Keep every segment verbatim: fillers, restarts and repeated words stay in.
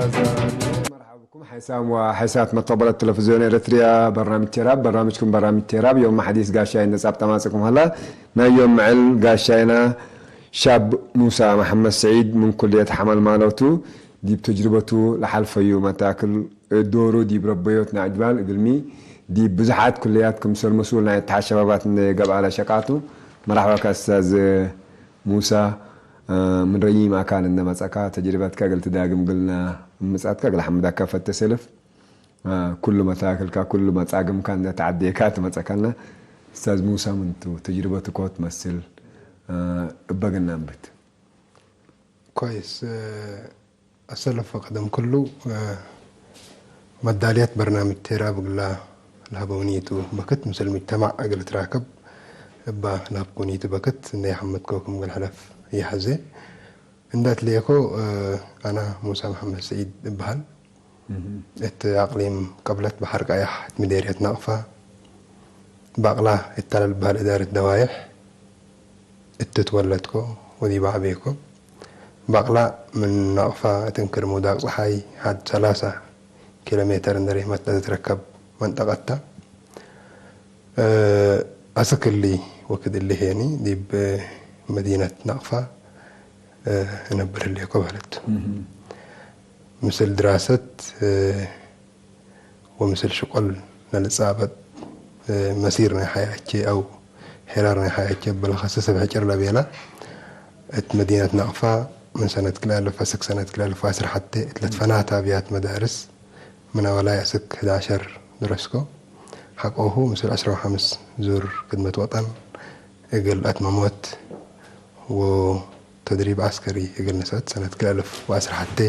መርሐባ ብኩም ሐይሳም ወሐይሳት መተበለት ቴሌቪዝዮን ኤረትርያ፣ በርናምጅ ቴራብ። በርናምጅኩም በርናምጅ ቴራብ ዮም ሐዲስ ጋሻይ እንዴ ጸብጠ ማጽእኩም ሀላ። ናይ ዮም ምዕል ጋሻይና ሻብ ሙሳ መሐመድ ስዒድ ምን ኩልየት ሐመልማሎ ቱ። ዲብ ተጅርበቱ ለሐልፈዩ መታክል ዶሩ ዲብ ረበዮት ናይ አጅባል እግልሚ፣ ዲብ ብዙሓት ኩልያት ክምሰል መስኡል ናይ እትሓድ ሸባባት እንዴ ገብአ ለሸቃቱ። መርሐባከ እስታዝ ሙሳ፣ ምን ረዪም አካን እንዴ መጸእካ፣ ተጅርበትከ እግል ትዳግም እግልና ምጽአትከ እግል ሐምዳከ ፈቴ ሰልፍ። ኩሉ መታክልካ፣ ኩሉ መጻግምካ እንዴ ተዐዴካ ትመጸእከና። እስታዝ ሙሳ ምን ቱ? ተጅርበቱ ኮት መስል እበ ግና እንብት። ኮይስ፣ አሰለፈ ቀደም ክሉ፣ መዳልያት በርናምጅ ቴራብ እግላ ለሀበውኒቱ በክት፣ ምስል ሙጅተማዕ እግል ትራከብ እባ ለሀብኩኒቱ በክት እንዴ ሐመድኮ ክም እግል ሐለፍ ይሐዜ። እንዴ አትሌኮ፣ አና ሙሳ መሐመድ ስዒድ እበሃል። እት አቅሊም ቀብለት በሐር ቀያሕ እት ምዴርየት ናቅፋ፣ ባቅላ እት ለልበሀል እዳረት ደዋይሕ እቱ ትወለድኮ ወዲበ ዐቤኮ። ባቅላ ምን ናቅፋ እት እንክር ሙዳቅ ጸሓይ ሐድ ሰላሳ ኪሎ ሜተር እንዴ ሬመት ለትትረከብ መንጠቀት ተ። አስክ እሊ ወክድ እሊ ሄኒ ዲብ መዲነት ናቅፋ እነብር ህሌኮ በህለት። ምስል ድራሰት ወምስል ሽቁል ለልጻበጥ፣ መሲር ናይ ሐያቼ አው ሄራር ናይ ሐያቼ እብ ለኸስስ እብ ሕጭር ለቤላ፣ እት መዲነት ናቅፋ ምን ሰነት ክልኤ አልፍ አስክ ሰነት ክልኤ አልፍ ወዐስር ሐቴ እት ለትፈናተ አብያት መዳርስ፣ ምን አወላይ አስክ ሕዳሸር ድረስኮ። ሐቆሁ ምስል ዐስራ ወሐምስ ዙር ክድመት ወጠን እግል አትመሞት ወተድሪብ ዐስከሪ እግል ነስአት ሰነት ክልኤ አልፍ ወዐስር ሐቴ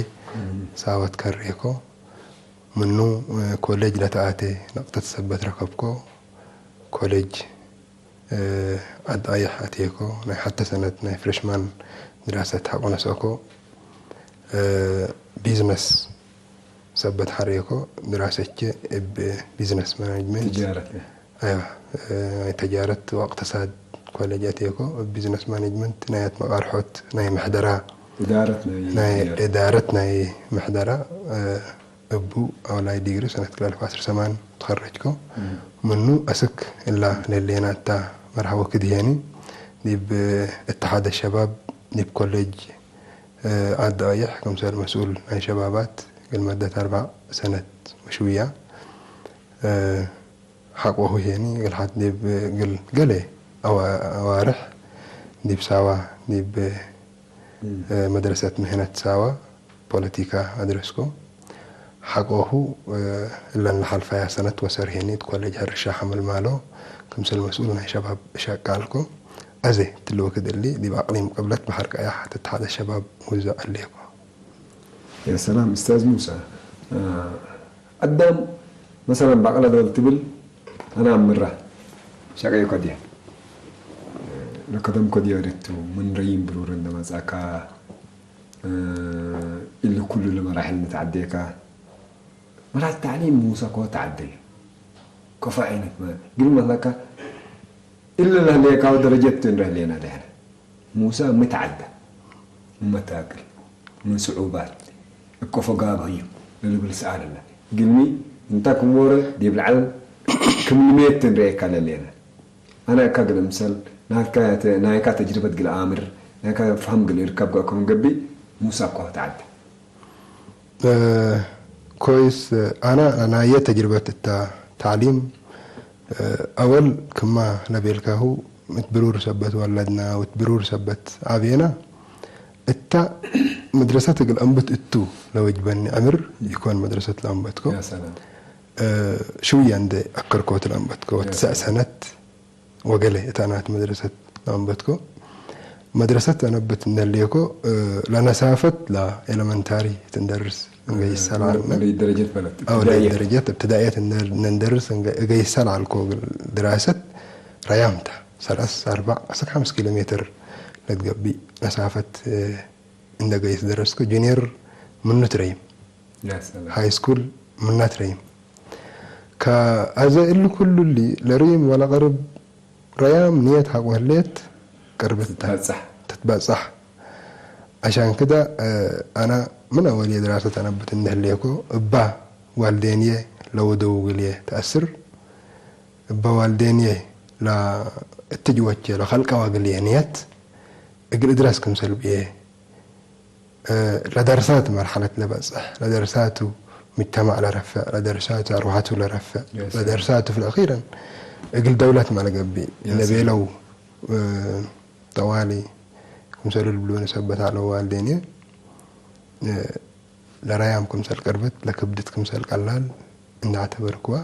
ሳወት ከሬኮ። ምኑ ኮሌጅ ለተአቴ ነቅጠት ሰበት ረከብኮ። ኮሌጅ አዳይሕ አቴኮ። ናይ ሐቴ ሰነት ናይ ፍሬሽማን ድራሰት ሐቆ ነስአኮ። ቢዝነስ ሰበት ሐሬኮ። ድራሰቼ እብ ቢዝነስ ማኔጅመንት፣ ትጃረት። አይዋ፣ ናይ ተጃረት ወእቅትሳድ ኮሌጅ አቴኮ። እብ ቢዝነስ ማኔጅመንት ናይ አትመቃርሖት ናይ ምሕደራ፣ እዳረት ናይ ናይ ትጃረት። እዳረት ናይ ምሕደራ እቡ አውላይ ዲግሪ ሰነት ክልኤ አልፍ ወዐስር ሰማን ተኸረጅኮ። ምኑ አስክ እላ ለህሌና እታ መርሐ ወክድ ሄኒ ዲብ እትሓደ ሸባብ ዲብ ኮሌጅ አዳይሕ ክምሰል መስኡል ናይ ሸባባት እግል መደት አርበዕ ሰነት ወሽውያ። ሐቆሁ ሄኒ እግል ሐት ዲብ እግል ገሌ አዋ-፣ አዋርሕ ዲብ ሳዋ ዲብ መድረሰት ምህነት ሳዋ ፖለቲካ አድረስኮ። ሐቆሁ፣ እለን ለሐልፈያ ሰነት ወሰር ሄኒ እት ኮሌጅ ሕርሻ ሐመልማሎ ክምሰል መስኡል ናይ ሸባብ እሸቃልኮ። አዜ እትሊ ወክድ እሊ ዲብ አቅሊም ቅብለት በሐር ቀያሕ ትትሓደ ሸባብ ውዛዕ ህሌኮ። ያ ሰላም እስታዝ ሙሳ፣ አዳም መሰለን ባቅላ ዶል ትብል አነ አምራ ሸቀይ ኮድያ ለከደም ኮድያ ወደቱ ምን ረይም ብሩር እንደ መጻካ እሊ ኩሉ ለመራሕል ንትዓዴካ። መራት ተዕሊም ሙሰ ኮ ተዓደዩ። ከፎ ዐይነት መ-፣ ግል መትለካ እሊ ለህሌካሁ ደረጀት እንደ ህሌና ደህነ። ሙሰ ሚ ተዓደ? ምን መታክል፣ ምን ስዑባት፣ እብ ከፎ ጋብህ እዩ ለልብል ሰኣል እለ። ግልሚ እንተ ክም ወረ ዲብ ለዐለም ክም ልሜት እንርኤካ ለሌነ። አነ እካ እግል እምሰል፣ ናትካ ተ-፣ ናይካ ተጅርበት እግል አምር፣ ናይካ ፈሀም እግል እርከብ ክም ገብእ፣ ሙሳ እኮ ተዐደ። እ፣ ኮይስ፣ አነ ናየ ተጅርበት እተ ተዕሊም፣ እ፣ አወል ክማ ለቤልካሁ፣ እት ብሩር ሰበት ወለድነ ወእት ብሩር ሰበት አቤነ። እተ መድረሰት እግል አንብት እቱ ለወጅበኒ ዕምር ኢኮን መድረሰት ለአንበትኮ። ያ ሰላም። እ፣ ሽውየ እንዴ አከርኮት ለአንበትኮ፣ ያ ወትሰዕ ሰላም። ሰነት ወገሌ እት አናት መድረሰት ለአንበትኮ። መድረሰት አነብት እንዴ ህሌኮ፣ እ፣ ለነሳፈት ለኤለመንታሪ ትንደርስ እንገ እ፣ ይሰል ዐልነ። ወለይ ደረጀት በለት አው ለይ ኢብትዳእየት። ደረጀት እብትዳእየት እንደ-፣ እንንደርስ እንገ-፣ እገ ይሰል ዐልኮ እግል ድራሰት ረያምታ ሰለስ፣ አርበዕ፣ አስክ ሐምስ ኪሎ ሜትር ለትገብእ መሳፈት፣ እ፣ እንደ ገይስ ደረስኩ። ጁኒየር ምኑ ትረይም፣ ያ ሰላም። ሃይ ስኩል ምና ትረይም። ከአዘ እሊ ኩሉ እሊ ለርይም ወለቀርብ ረያም ንየት ሐቆ ህሌት ቀርብት ትትበጸሕ። ትትበጸሕ። አሻን ክደ፣ እ፣ አነ ምን አወልየ ድራሰት አነብት እንዴ ህሌኮ፣ እበ ዋልዴንዬ ለወደው እግልዬ ተአስር፣ እበ ዋልዴንዬ ለእትጅወቼ ለከልቀወ እግልዬ ንየት፣ እግል እድረስ ክምሰል ብዬ፣ እ፣ ለደርሳት መርሐለት ለበጽሕ፣ ለደርሳቱ ሙጅተማዕ ለረፍዕ፣ ለደርሳቱ አርወሐቱ ለረፍዕ፣ ያ ሰላም። ለደርሳቱ ፍልአኺረን እግል ደውለት ማ ለገብእ ያ ሰላም። ለቤለው፣ እ፣ ጠዋሊ ክምሰሉ ልብሉኒ ሰበት ዐለው ዋልዴንዬ፣ እ፣ ለራያም ክምሰል ቅርብት፣ ለክብድት ክምሰል ቀላል እንደ አዕተበርክዋ፣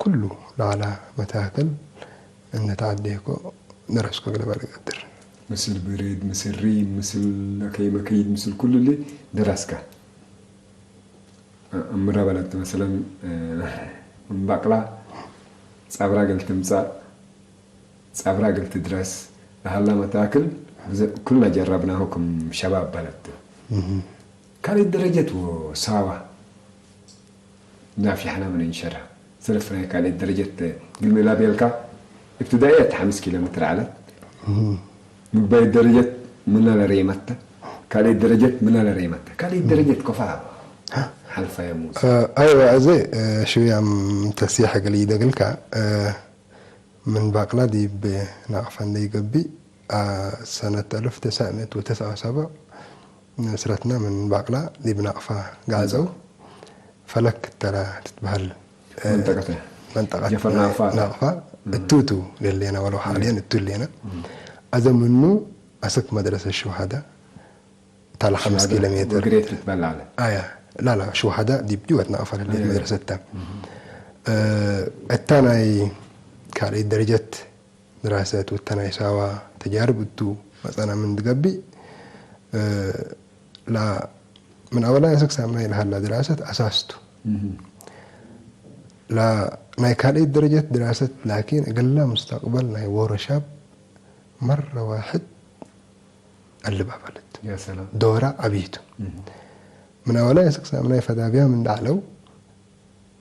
ኩሉ ለዐለ መታክል እንደ ተዐዴኮ ደረስኮ እግል እበል እቀድር። ምስል ብርድ፣ ምስል ሪም፣ ምስል አከይ መክይድ፣ ምስል ኩሉ እሊ ደረስከ። እ፣ እምረ በለት መሰለን፣ እ፣ ምን በቅላ ጸብራ እግል ትምጸእ፣ ጸብራ እግል ትድረስ ለሀላ መታክል ብዘ-፣ ኩልና ጀረብናሁ ክም ሸባብ በለት። እህ። ካልእት ደረጀት ወሳዋ ናፊሐና ምን እንሸራ። ሰለፍናይ ካልእት ደረጀት እግል ምን ላቤልካ፣ እብትዳእየት ሐምስ ኪሎ ሜትር ዐለት። እህ። ምግባይት ደረጀት ምና ለሬመተ፣ ካልእት ደረጀት ምና ለሬመተ። ካልእት ደረጀት ኮፋ ሐልፋ የሙስ። አ-፣ አይወ፣ አዜ፣ እ፣ ሽውያም ተስየሕ እግል ኢደግልካ፣ እ፣ ምን ባቅላ ዲብ ናቅፋ እንዴ ኢገብእ፣ አ፣ ሰነት አልፍ ተስዕ ምእት ወተስዓ ወሰብዕ ስረትና ምን ባቅላ ዲብ ናቅፋ ጋዕዘው። ፈለክ ተላ ትትበሀል፣ እ፣ መንጠቀት፣ መንጠቀት ጀፈር ናቅፋ። ናቅፋ እም። እቱ ቱ ለሌና ወለው እም። ሓልየን እቱ ሌና። እም። አዘ ምኑ አስክ መድረሰ ሹሃዳ፣ ታላ ሐምስ ኪሎ ሜትር። ወግሬት ልትበላ አለ። አያ፣ ላላ፣ ሹሃዳ ዲብ ጅወት ናቅፋ ለሌት አያ። መድረሰተ። እህ። እ፣ እታ ናይ ካልእት ደረጀት ድራሰት ወእታ ናይ ሳዋ ተጃርብ እቱ መጸና ምን ትገብእ፣ እ፣ ላ፣ ምን አወላይ አስክ ሳምናይ ለሀላ ድራሰት አሳስ ቱ። እህ። ላ፣ ናይ ካልእት ደረጀት ድራሰት ላኪን እግላ ሙስተቅበል ናይ ዎሮ ሻብ መረ ዋሕድ አልብ አባለት። ያ ሰላም። ዶራ ዐቢ ቱ። እህ። ምን አወላይ አስክ ሳምናይ ፈዳብያም እንደ ዐለው፣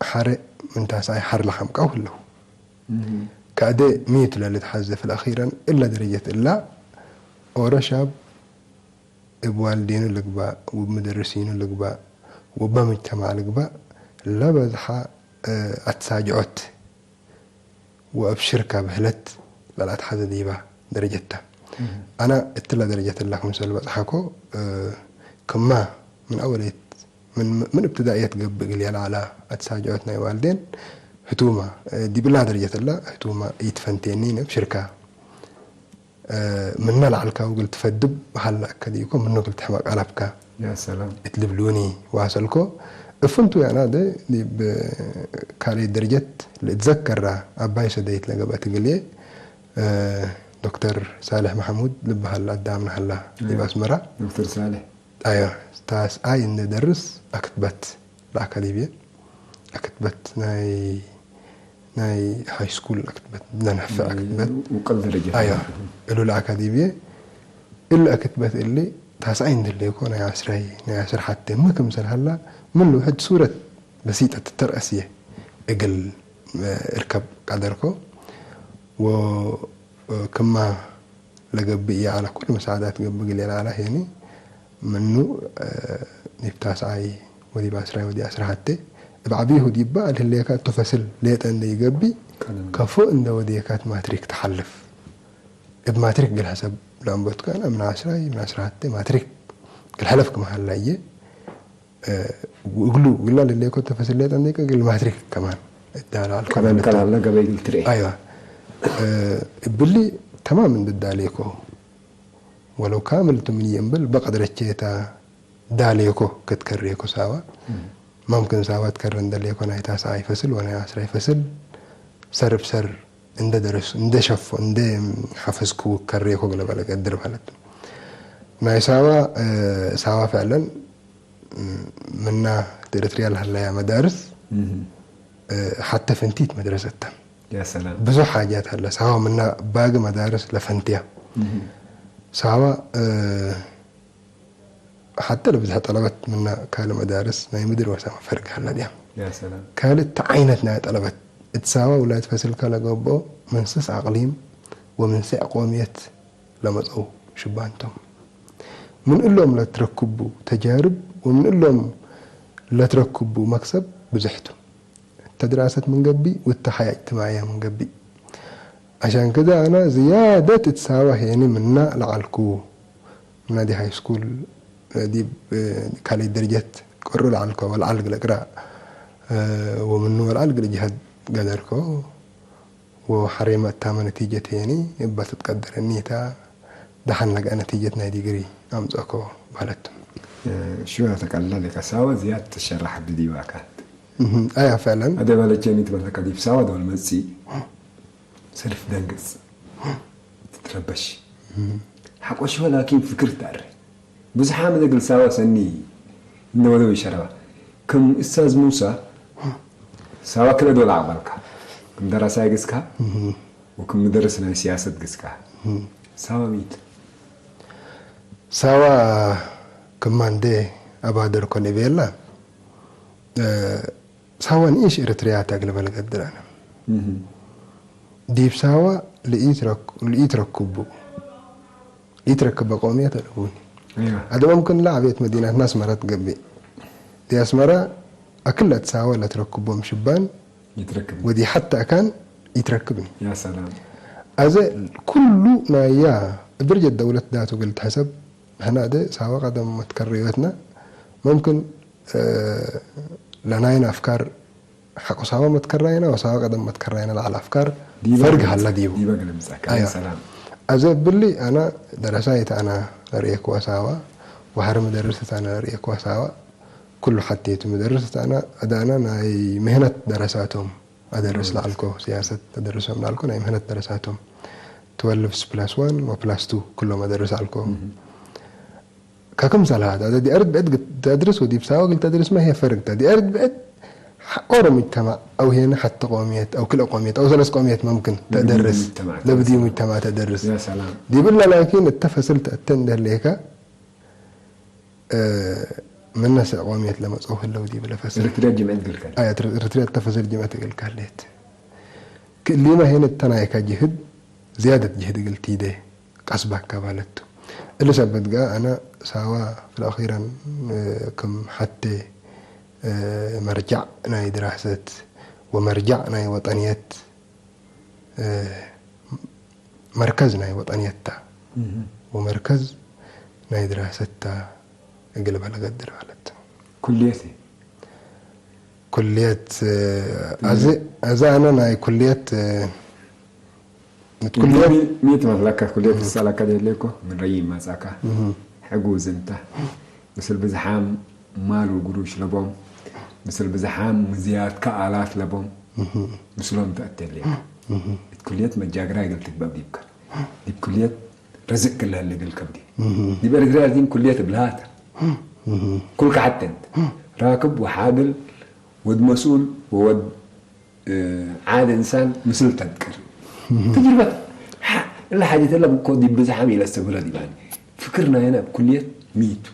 ሐረ ምን ታስዓይ ሐር ለሐምቀው ህለው። እህ። ከአደ ሚ ቱ ለልትሐዘ፣ ፍልአኺረን እለ ደረጀት እላ ኦሮ ሻብ እብ ዋልዴኑ ልግባእ፣ ወእብ ምደርሲኑ ልግባእ፣ ወእበ ሙጅተማዕ ልግባእ፣ ለበዝሐ፣ እ፣ አትሳጅዖት ወእብ ሽርከ ብህለት ለልአትሐዘ ዲበ ደረጀት ተ። እህ። አነ እትለ ደረጀት እለ ክምሰል በጽሐኮ፣ እ፣ ክማ ምን አወልየት፣ ምን፣ ምን እብትዳእየት ገብእ እግል ለዐለ አትሳጅዖት ናይ ዋልዴን ህቱመ፣ እ፣ ዲብላ ደረጀት እለ ህቱመ ኢትፈንቴኒ እብ ሽርከ። እ፣ ምነ ለዐልካሁ እግል ትፈድብ ሀለ አከ ዲኮ፣ ምኑ እግል ትሕመቅ አለብከ ያ ሰላም። እት ልብሉኒ ዋሰልኮ። እፍንቱ ያና ደ ዲብ ካልእት ደረጀት ልእትዘከራ አባይ ሰደይት ለገብአት እግልዬ፣ እ፣ ዶክተር ሳልሕ መሐሙድ ልበሀል አዳምነ ሀላ ዲብ አያ። አስመራ። ዶክተር ሳልሕ። አያ፣ ታስዓይ እንዴ ደርስ አክትበት ለአካዲብየ፣ አክትበት ናይ፣ ናይ ሃይ ስኩል አክትበት፣ ለነፍዕ ናይ አክትበት። ውቅል ደረጀት። አያ፣ እሉ ለአካዲብየ፣ እሊ አክትበት እሊ ታስዓይ እንዴ ህሌኮ ናይ ዐስራይ፣ ናይ ዐስር ሐቴ ሚ ክምሰል ሀላ፣ ምኑ ሕድ ሱረት በሲጠት ተርአስየ እግል እርከብ ቀደርኮ። ወ ክማ ለገብእ ይዐለ ኩሉ መሳዕዳት ገብእ እግል ለዐለ ሄኒ ምኑ፣ እ፣ ዲብ ታስዓይ ወዲብ ዐስራይ ወዲብ ዐስር ሐቴ እብ ዐቢሁ ዲበ ለህሌከ እቱ ፈስል ሌጠ እንዴ ኢገብእ ቀደም። ከፎ እንዴ ወዴካት ማትሪክ ተሐልፍ። እብ ማትሪክ እግል ሐሰብ ለአንበትከ አነ ምን ዐስራይ ምን ዐስር ሐቴ ማትሪክ እግል ሐለፍክ መሀላየ። እ፣ እግሉ፣ እግላ ለሌኮ ተፈስሌት እንዴ እግል ማትሪክ ከማን እዳላ አልከ ቀደም ማለት ቀላል ነው። ለገበይ እግል ትርኤ። አይዋ። እ፣ እብሊ ተማም እንደ ዳሌኮ፣ ወለው ካምል ቱ ምን ይእምብል በቀድረቼታ ዳሌኮ ክትከሬኮ ሳዋ። እም። መምክን ሳዋ ትከረ እንደሌኮ ናይ ታስዓይ ፈስል ወናይ ዐስራይ ፈስል ሰር ብሰር እንደ ደረሱ፣ እንደ ሸፎ፣ እንደ ሐፈዝኩ ከሬኮ እግለ በለ ቀድር ማለት ነው። ናይ ሳዋ፣ እ፣ ሳዋ ፈዕለን፣ እ፣ ምና እት ኤረትርያ ለሀለያ መዳርስ፣ እህ። እ፣ ሐተ ፍንቲት መድረሰት ተ። ያ ሰላም። ብዙሕ ሓጃት ሀለ። ሳዋ ምና ባጊ መዳርስ ለፈንትያ። እህ። ሳዋ፣ እ፣ ሐተ ለብዝሐ ጠለበት ምና ካልእ መዳርስ ናይ ምድር ወሰማ ፈርቅ ሀለ ዲያም። ያ ሰላም። ካልእ ተዓይነት ናይ ጠለበት እት ሳዋ ውላድ ፈስልከ ለገብኦ ምን ስስ አቅሊም ወምን ሴዕ ቆምየት ለመጽአው ሽባን ቶም። ምን እሎም ለትረክቡ ተጃርብ ወምን እሎም ለትረክቡ መክሰብ ብዝሕ ቱ። እተ ድራሰት ምን ገብእ ወእተ ሐያት እጅትማዕየ ምን ገብእ። አሻን ከዘ አነ ዝያደት እት ሳወ ሄኒ ምነ ለዐልኩ። ምነ ዲብ ሃይ ስኩል፣ ዲብ ካልኣይ ደረጀት ቀሩ ለዐልኮ ወለዐል እግል እቅረእ፣ ወምኑ ወለዐል እግል እጅሀድ ገደርኮ። ወሐሬመ እታመ ነቲጀት ሄኒ እበ ትትቀደረኒ ተ፣ ደሐን ለገአ ነቲጀት ናይ ዲግሪ አምጸእኮ በህለት። ሹ ተቀለለ ከሳወ ዝያድ ትሸራሕ ዲብ ዲባካት። እህ፣ አያ ፈዕለን። አደ ባለቼኒ ትበለከ ዲብ ሳወ ዶል መጽእ ሰልፍ ደንግጽ ትትረበሽ። ሐቆ ሽወ ላኪን ፍክር ተአሬ። ብዝሓም እግል ሳዋ ሰኒ እንደ ወደው ይሸረባ። ክም እስታዝ ሙሳ ሳዋ ክለ ዶል አቅበልካ። ክም ደራሳይ ግስካ ወክም ምደርስ ናይ ሲያሰት ግስካ። ሳዋ ሚት? ሳዋ ክማ እንዴ አባደርኮ ለቤላ፣ እ፣ ሳዋ ንኢሽ ኤረትርያ ተ እግል በልገድር አነ። እህ። ዲብ ሳዋ ለኢትረክ-፣ ለኢትረክቡ፣ ለኢትረክበ ቆምየት አለቡኒ። አይዋ። አደ መምክን ለዐቤት መዲናትና አስመረ ትገብእ። ዲብ አስመረ አክል ለእት ሳዋ ለትረክቦም ሽባን ይትረክብ። ወዲ ሐተ አካን ይትረክብኒ። ያ ሰላም። አዘ ኩሉ ናያ እብ ደረጀት ደውለት ዳቱ እግል ትሐሰብ፣ ንሕና አደ ሳዋ ቀደም መትከረዮትነ፣ መምክን እ፣ ለናይን አፍካር ሐቆ ሳዋ መትከራይነ ወሳዋ ቀደም መትከራይነ ለዐለ አፍካር ዲበ ፈርግ ሀለ ዲቡ። ዲበ ግልምጸከ። አያ። ሰላም። አዜ እብሊ አነ ደረሳይ ተ አነ ለርኤክወ ሳዋ ወሐር ምደርስ ተ አነ ለርኤክወ ሳዋ። ኩሉ ሐቴቱ ምደርስ ተ አነ አዳነ ናይ ምህነት ደረሳቶም አደርስ እህ። ለዐልኮ፣ ሲያሰት አደርሶም ለዐልኮ ናይ ምህነት ደረሳቶም። ትወልፍ ፕላስ ዋን ወፕላስ ቱ ኩሎም አደርስ ዐልኮ። እህ። ከክምሰል ሀ፣ ዲብ አርድ ብዕድ እግል ተድርስ ወዲብ ሳወ እግል ተድርስ መ ህዬ ፈርቅ ተ። ዲብ አርድ ብዕድ ሐ-፣ ኦሮ ሙጅተማዕ አው ሄነ ሐቲ ቆምየት አው ክልኤ ቆምየት አው ሰለስ ቆምየት መምክን ተደርስ፣ ለብድዩ ሙጅተማዕ ተደርስ። ያ ሰላም። ዲብለ ላኪን እተ ፈስል ተአቴ እንዴ ህሌከ፣ እ፣ ምነ ስዕ ቆምየት ለመጽአው ህለው ዲብለ ፈስል። ኤረትርያ ጅምዐት እግልከ። አይ፣ ኤረትርያ እተ ፈስል ጅምዐት እግልከ ህሌት። ክእሊመ ሄነ እተ ናይከ ጅህድ ዝያደት ጅህድ እግል ቲዴ። ቀስባከ ባለቱ። እሊ ሰበት ገአ አነ ሳዋ ፍልአኺረን፣ እ፣ ክም ሐቴ፣ እ፣ መርጃዕ ናይ ድራሰት ወመርጃዕ ናይ ወጠንየት፣ እ፣ መርከዝ ናይ ወጠንየት ተ እህ። ወመርከዝ ናይ ድራሰት ተ እግል በለገድር ባለቱ። ኩልየት? ኩልየት፣ እ፣ አዜ፣ አዜ አነ ናይ ኩልየት፣ እ፣ እት ኩልየት ሚ-፣ ሚ ትመስለከ? ኩልየት እህ። ትሰአለከ ደሌኮ ምን ረዪ መጽአካ። እህ። ሕጉዝ እንተ። ምስል ብዝሓም ማል ወግሩሽ ለቦም፣ ምስል ብዝሓም ምዝያትከ አላት ለቦም፣ እህ። ምስሎም ተአቴ ሌከ። እህ። እት ኩልየት መጃግራ እግል ትግበእ ዲብከ። ዲብ ኩልየት ረዝቅ ክለ ህለ እግል ከብዲ። እህ። ዲብ ኤረትርያ ላኪን ኩልየት እብልሃተ። እህ። ኩልከ ሐቴ እንተ። ራክብ ወሓግል ወድ መስኡል ወወድ እ፣ ዓድ እንሳን ምስል ተድቅር። ተጅርበት፣ ሐ-፣ እለ ሓጀት እለ ብኮ ዲብ ብዝሓም ኢለአስተብህለ ዲባኒ። ፍክር ናይነ እብ ኩልየት ሚ ቱ?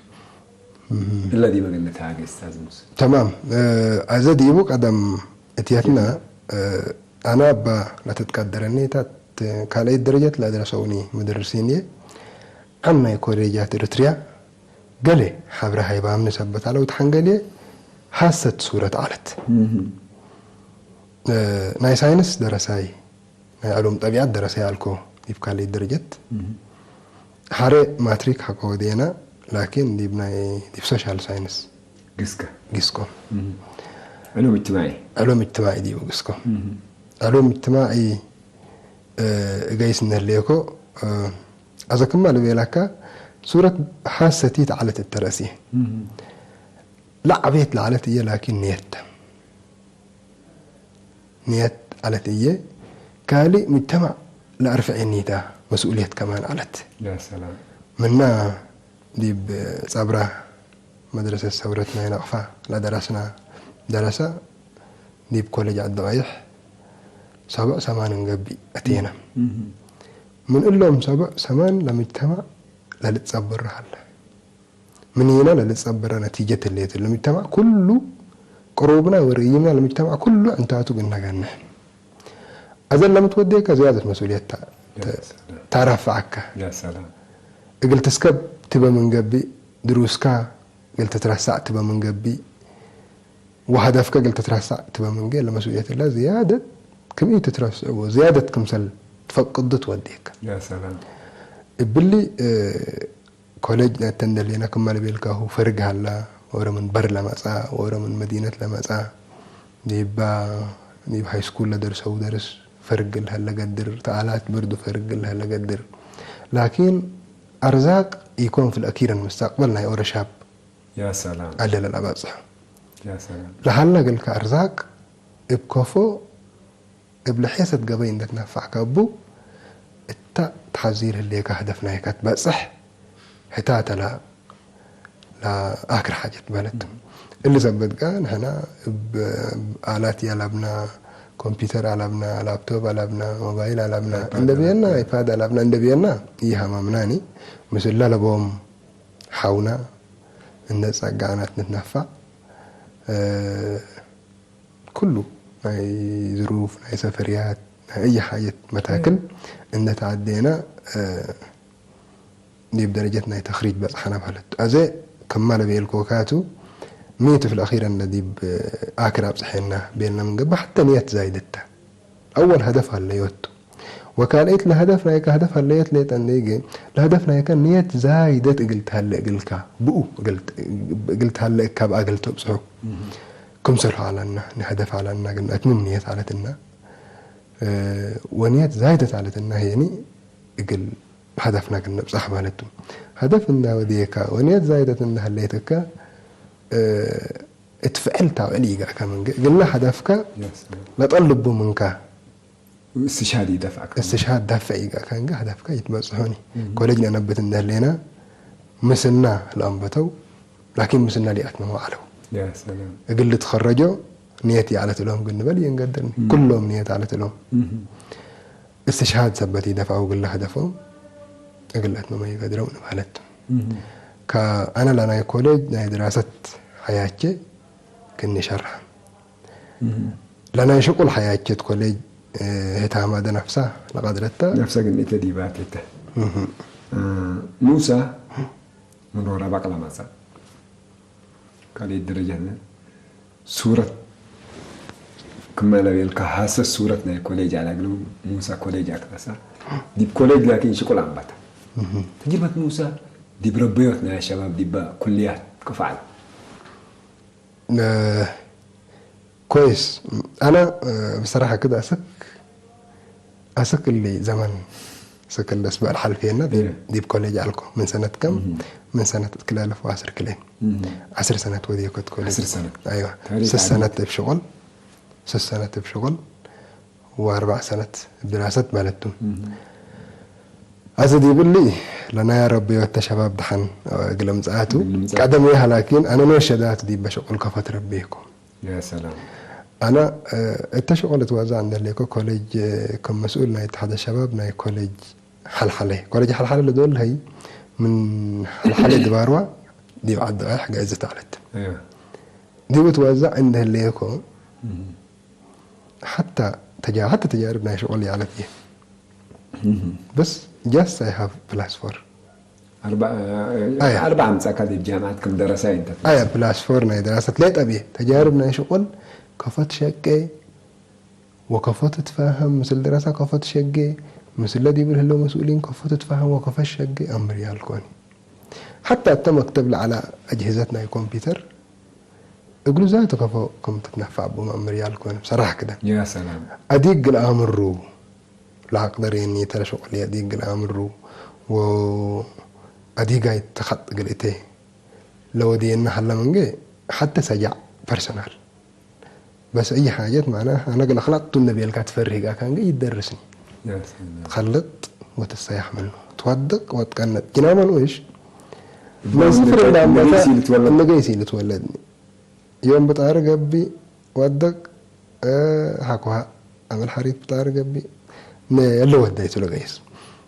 እለ ዲበ ገነት ሃገ እስታዝ ሙሰ። ተማም። እ፣ አዘ ዲቡ ቀደም እትየትነ፣ እ፣ አነ እበ ለትትቀደረኒ ታት ካልአይት ደረጀት ለአድረሰውኒ ሙደርሲንዬ፣ ዓም ናይ ኮሌጃት ኤረትርያ፣ ገሌ ሐብረ ሃይባምኒ ሰበት ዐለው ተሐንገልዬ ሐሰት ሱረት ዐለት። እህ። እ፣ ናይ ሳይንስ ደረሳይ፣ ናይ ዕሉም ጠቢዐት ደረሳይ ዐልኮ ዲብ ካልኢት ደረጀት። እህ። ሐሬ ማትሪክ ሐቆ ወዴና፣ ላኪን ዲብ ናይ፣ ዲብ ሶሻል ሳይንስ ግስከ። ግስኮ። እህ። ዕሉም እጅትማዒ። ዕሉም እጅትማዒ ዲቡ ግስኮ። እህ። ዕሉም እጅትማዒ፣ እ፣ እገይስ እንህሌኮ፣ እ፣ አዘ ክማ ልቤላካ ሱረት ሐሰቲት ዐለት እተ ረእሲ። እህ። ለዐቤት ለዐለት እየ ላኪን ንየት ተ። ንየት ዐለት እየ። ካልእ ሙጅተማዕ ለአርፍዔኒ ተ መስኡልየት ከማን ዐለት። ያ ሰላም። ምና ዲብ ጸብራ መድረሰት ሰውረት ናይ ነቅፋ ለደረስና ደረሰ ዲብ ኮሌጅ ዐዲ ቀይሕ ሰብዕ ሰማን እንገብእ አቴና። እህ። ምን እሎም ሰብዕ ሰማን ለሙጅተማዕ ለልትጸብር ሀለ። ምኒነ ለልትጸብረ ነቲጀት ህሌት፣ ለሙጅተማዕ ኩሉ ቅሩብና ወርእይምና ለሙጅተማዕ ኩሉ ዕንታቱ ግነ ገንሕ። አዘ ለምትወዴከ ዝያደት መስኡልየት ተ-፣ ተ-፣ ያ ሰላም። ተረፍዐከ። ያ ሰላም። እግል ትስከብ ትበ ምን ገብእ፣ ድሩስካ እግል ትትረሳዕ ትበ ምን ገብእ፣ ወሀደፍከ እግል ትትረሳዕ ትበ ምን ገብእ፣ ለመስኡልየት እለ ዝያደት ክም ኢትትረስዑ ወዝያደት ክምሰል ትፈቅዱ ትወዴከ። ያ ሰላም። እብሊ፣ እ፣ ኮሌጅ ናይተ እንደሌነ ክመ ለቤልካሁ ፈርግ ሀላ፣ ወረ ምን በር ለመጽአ፣ ወረ ምን መዲነት ለመጽአ፣ ዲባ፣ ዲብ ሃይስኩል ለደርሰው ደርስ ፈርግ ለሀለ ገድር፣ ተአላት ብርዱ ፈርግ ለሀለ ገድር። ላኪን አርዛቅ ኢኮን ፊል አኪረን ምስተቅበል ናይ ኦረ ሻብ ያ ሰላም። አለ ለለአባጽሖ። ያ ሰላም። ለሀለ እግልከ አርዛቅ እብ ከፎ እብ ለሔሰት ገበይ እንዴ ትነፈዕከ እቡ፣ እተ ተሐዚር ህሌከ ሀደፍ ናይከ ትበጽሕ፣ ህታተ ለ-፣ ለአክር ሓጀት በለት። እሊ ሰበት ጋ ንሕና እብ አላት አለብና፣ ኮምፒተር አለብና፣ ላፕቶፕ አለብና፣ ሞባይል አለብና፣ አይፓድ እንዴ ብየና፣ አለብና። አይፓድ አለብና እንዴ ብየና፣ ኢሀማምናኒ፣ ምስለ ለቦም ሐውና፣ እንዴ ጸጋናት ንትነፈዕ፣ እ፣ ኩሉ ናይ ዝሩፍ፣ ናይ ሰፈርያት፣ ናይ አይ ሓጀት መታክል እም። እንዴ ተዐዴና፣ እ፣ ዲብ ደረጀት ናይ ተክሪጅ በጽሐነ በህለት። አዜ ክመ ለቤልኮካቱ፣ ሚ ቱ ፊል አኺር እንዴ ዲብ አክር አብጽሐና ቤልና ምን ገብእ፣ ሐቴ ንየት ዛይደት ተ። አወል ሀደፍ ሀለዮት ቱ። ወካልአይት ለሀደፍ ናይከ ሀደፍ ሀለዮት ሌጠ እንዴ ኢገ፣ ለሀደፍ ናይከ ንየት ዛይደት እግል ተሀለ እግልካ፣ ብኡ እግል፣ እግል ተሀለ እካ ብአ እግል ተብጽሑ። እህ። ክምሰልሁ ዐለና፣ ንሀደፍ ዐለና፣ ግን አትምም ንየት ዐለትና። እ፣ ወንየት ዛይደት ዐለትና ህየኒ እግል ሀደፍና እግል ንብጸሕ ማለት ቱ። ሀደፍ እንዳ ወዴካ ወንየት ዛይደት እንዳ ሀሌትከ፣ እ፣ እት ፍዕል ታውዕል ኢገአከ ምንገ፣ እግልና ሀደፍከ የስ። ለጠልቡ ምንከ እስትሽሃድ ይደፍዐከ። እስትሽሃድ ዳፍዕ ኢገአከ እንገ ሀደፍከ ይትበጽሖኒ። እህ። ኮሌጅ ነነብት እንደ ህሌና ምስና ለአንበተው፣ ላኪን ምስና ሊአትመመው ዐለው። ያ ሰላም። እግል ልትኸረጆ ንየት ይዐለት እሎም እግል ንበል ይእንገድርኒ። እም። ኩሎም ንየት ዐለት እሎም። እህ። እስትሽሃድ ሰበት ይደፍዐው እግለ ሀደፎም እግል ለአትመመዩ ገድረው እንበለት። እህ። ከአነ ለናይ ኮሌጅ ናይ ድራሰት ሐያቼ ክኒ ሸርሐ። እህ። ለናይ ሽቁል ሐያቼት ኮሌጅ፣ እ፣ ህታማደ ነፍሳ ለቀድረተ። ነፍሰ ግን እተ ዲባቴተ። እህ። እ፣ ሙሳ ምን ወረ በቅለ መጸ። ካልእ ደረጃ ነ ሱረት ክመ ለቤልከ ሐሰ ሱረት ናይ ኮሌጅ ዐለ እግሉ ሙሳ ኮሌጅ አክተሰ። ዲብ ኮሌጅ ላኪን ሽቁል አንበተ። እህ። ተጅርበት ሙሳ ዲብ ረበዮት ናይ ሸባብ ዲበ ኩልያት ክፍ ዐለ። እ፣ ኮይስ። አነ፣ እ፣ ብሰራሐ ክድ አስክ፣ አስክ እሊ ዘመን ስክ እንደ እስበዕ ለሐልፌና ዲብ፣ እም። ዲብ ኮሌጅ አልኮ። ምን ሰነት ከም? እም። ምን ሰነት እት ክልኤ አልፍ ወዐስር ክልኤ። እም። ዐስር ሰነት ወዴኮት ኮሌጅ። ዐስር ሰነት። አይዋ። ታሪክ ስስ ዓዲ። ሰነት እብ ሽቁል፣ ስስ ሰነት እብ ሽቁል። ወአርበዕ ሰነት ድራሰት ማለት ቱ። እህ። አዜ ዲብ እሊ ለናይ ረበዮተ ሸባብ ደሐን እግል እምጽአቱ። እግል እምጽአቱ። ቀደም ይሃ ላኪን አነ ኖሸ ዳቱ ዲበ ሽቁል ከፎ ትረቤኩ። ያ ሰላም። አነ፣ እ፣ እተ ሽቁል እትወዘዕ እንደ ህሌኮ ኮሌጅ፣ እ፣ ከም መስኡል ናይ እተሓደ ሸባብ ናይ ኮሌጅ ሐልሐለ። ኮሌጅ ሐልሐለ ለዶል ሀይ ምን ሐልሐለ ድባርዋ ዲብ ዐዲ ቀይሕ ገእዝት ዐለት። እያ። ዲብ እትወዘዕ እንደ ህሌኮ እህ። ሐታ ተጃ-፣ ሐታ ተጃርብ ናይ ሽቁል ይዐለት እየ። እህ። በስ just I have plus four። አርባ-፣ አያ። አርባ አምጻእካ ዲብ ጃምዓት ክም ደረሳይ እንተ አያ ትመስል። Plus four ናይ ደራሰት ሌጠ ብየ። ተጃርብ ናይ ሽቁል ከፎ ትሸቄ ወከፎ ትትፋሀም፣ ምስል ደረሳ ከፎ ትሸጌ፣ ምስለ ዲብ ለህለው መስኡሊን ከፎ ትትፋሀም ወከፎ ትሸጌ አምር ያልኮኒ። ሐታ እተ መክተብ ለዐለ አጅህዘት ናይ ኮምፒተር እግሉ ዛቱ ከፎ ክም ትትነፈዕ እቡ መአምር ያልኮን ብሰራሕ ክደ። ያ ሰላም። አዲግ እግል አምሩ ለአቅደር የኒተ ለሸቁል አዲግ እግል አምሩ ወአዲጋይ ተኸጥ እግል እቴ ለወድየነ ሀለ ምንጌ ሐተ ሰጃዕ ፐርሰናል። በስ አይ ሓጀት ማዕና አነ እግል አክለጥቱ እንዴ ቤልካ ትፈርህ ኢጋካ እንጌ ኢትደርስኒ። ያ ሰላም። ትከልጥ ወትሰያሕ ምኑ። ትወድቅ ወትቀነጥ። ጅናመ ንኡሽ ምን ስፍር እንዴ አምበተ ንገይስ ኢልትወለድ። ንገይስ ኢልትወለድኒ። ዮም ብጣር ገብእ ወድቅ፣ እ፣ ሐኮሃ አመል ሐሪት ብጣር ገብእ፣ ነ-፣ እለ ወዳይቱ ለገይስ።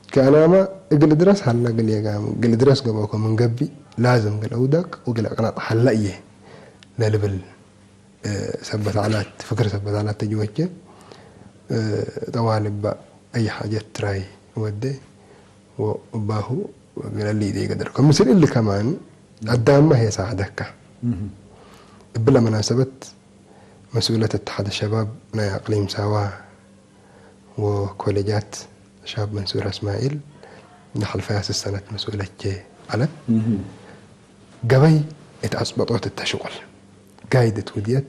ከአናማ እግል ድረስ ሀላ እግል የጋም፣ እግል ድረስ ገብአኮ ምን ገብእ፣ ላዝም እግል አውደቅ ወእግል አቅነጥ ሀላ እዬ ለልብል፣ እ፣ ሰበት ዐላት፣ ፍክር ሰበት ዐላት ተጅወቼ፣ እ፣ ጠዋል እበ አይ ሓጀት ትራይ ወዴ ወእባሁ ወእግለ ሊዴ ገደር። ከምስል እሊ ከማን አዳምመ ህዬ ሳዕደከ። እብለ መናሰበት መስኡለት እትሓድ ሸባብ ናይ አቅሊም ሳዋ ወኮሌጃት ሻብ መንሱር እስማዒል ለሐልፈያ ስስ ሰነት መስኡለቼ ዐለት። ገበይ እት አጽበጦት እተ ሽቁል ጋይድ እት ውድየት